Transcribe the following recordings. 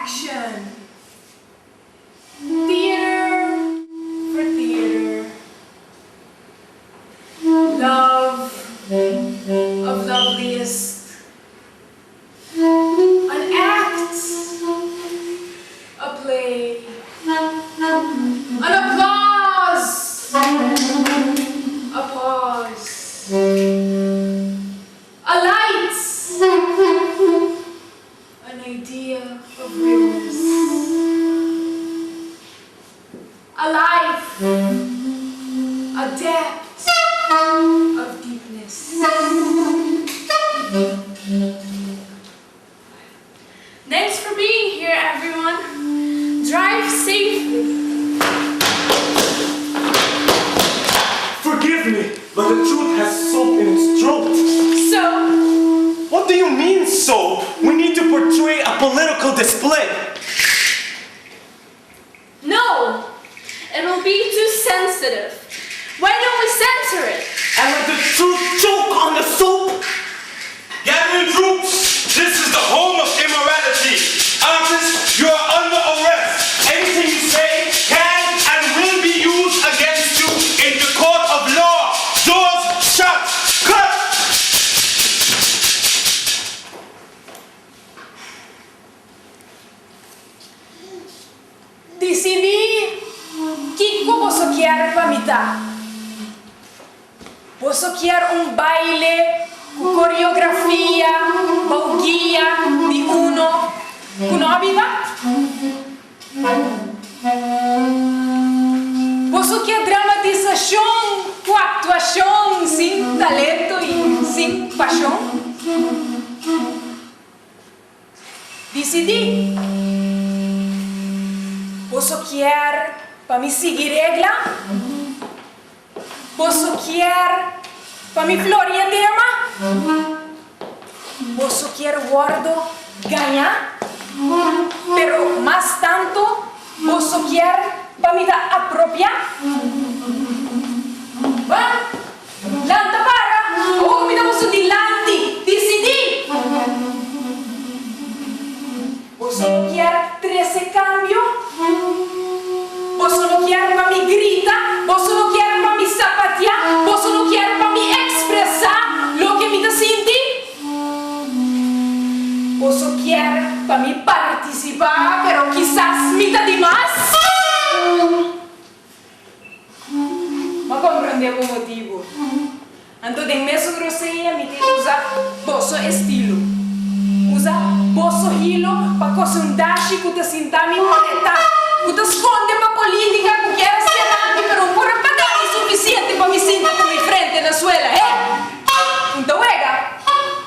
action. Theater for theater. Love of loveliest. An act. A play. An applause. A pause. A light. An idea of realness. A life. A depth of deepness. Thanks for being here, everyone. Drive safely. Forgive me, but the truth has soap in its throat. So, What do you mean, so? We need to portray a political display. No, it'll be too sensitive. Why don't we censor it? And let the truth choke on the soap? Gather in groups. This is the home of immorality. Artists, you are under arrest. Anything you say can and will be used against you in the court of law. Doors shut. Cut! Disidí kiko boso kier pa mi ta. Boso kier un baile ku koreografia, bou guia di uno ku no a biba? Boso kier dramatisashon ku aktuashon sin talento i sin pashon? Disidí. Boso kier pa mi sigui regla? Boso kier pa mi floria tema? Boso kier wòrdu gañá? Pero mas tantu boso kier pa mi ta apropiá? Ban, lanta para, awor ku mi ta boso dilanti, disidí! Boso no kier trese kambio? Boso no kier pa mi grita? Boso no kier pa mi sapatia? Boso no kier pa mi ekspresá loke mi ta sinti? Boso kier pa mi partisipá, pero kisas mi ta dimas? M'a komprondé bo motibu. Anto den mesun rosea mi tin usa boso estilo. Usa boso hilo pa kose un dashi ku ta sinta mi preta, ku ta skonde pa politika ku kier a sera mi pero un por a paga mi sufisiente pa mi sinta ku mi frente na suela. Hey! Un ta wega.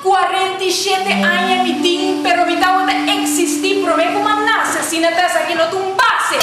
47 aña mi tin pero mi tabata eksistí promé ku m'a nase, asina ta esaki no ta un base.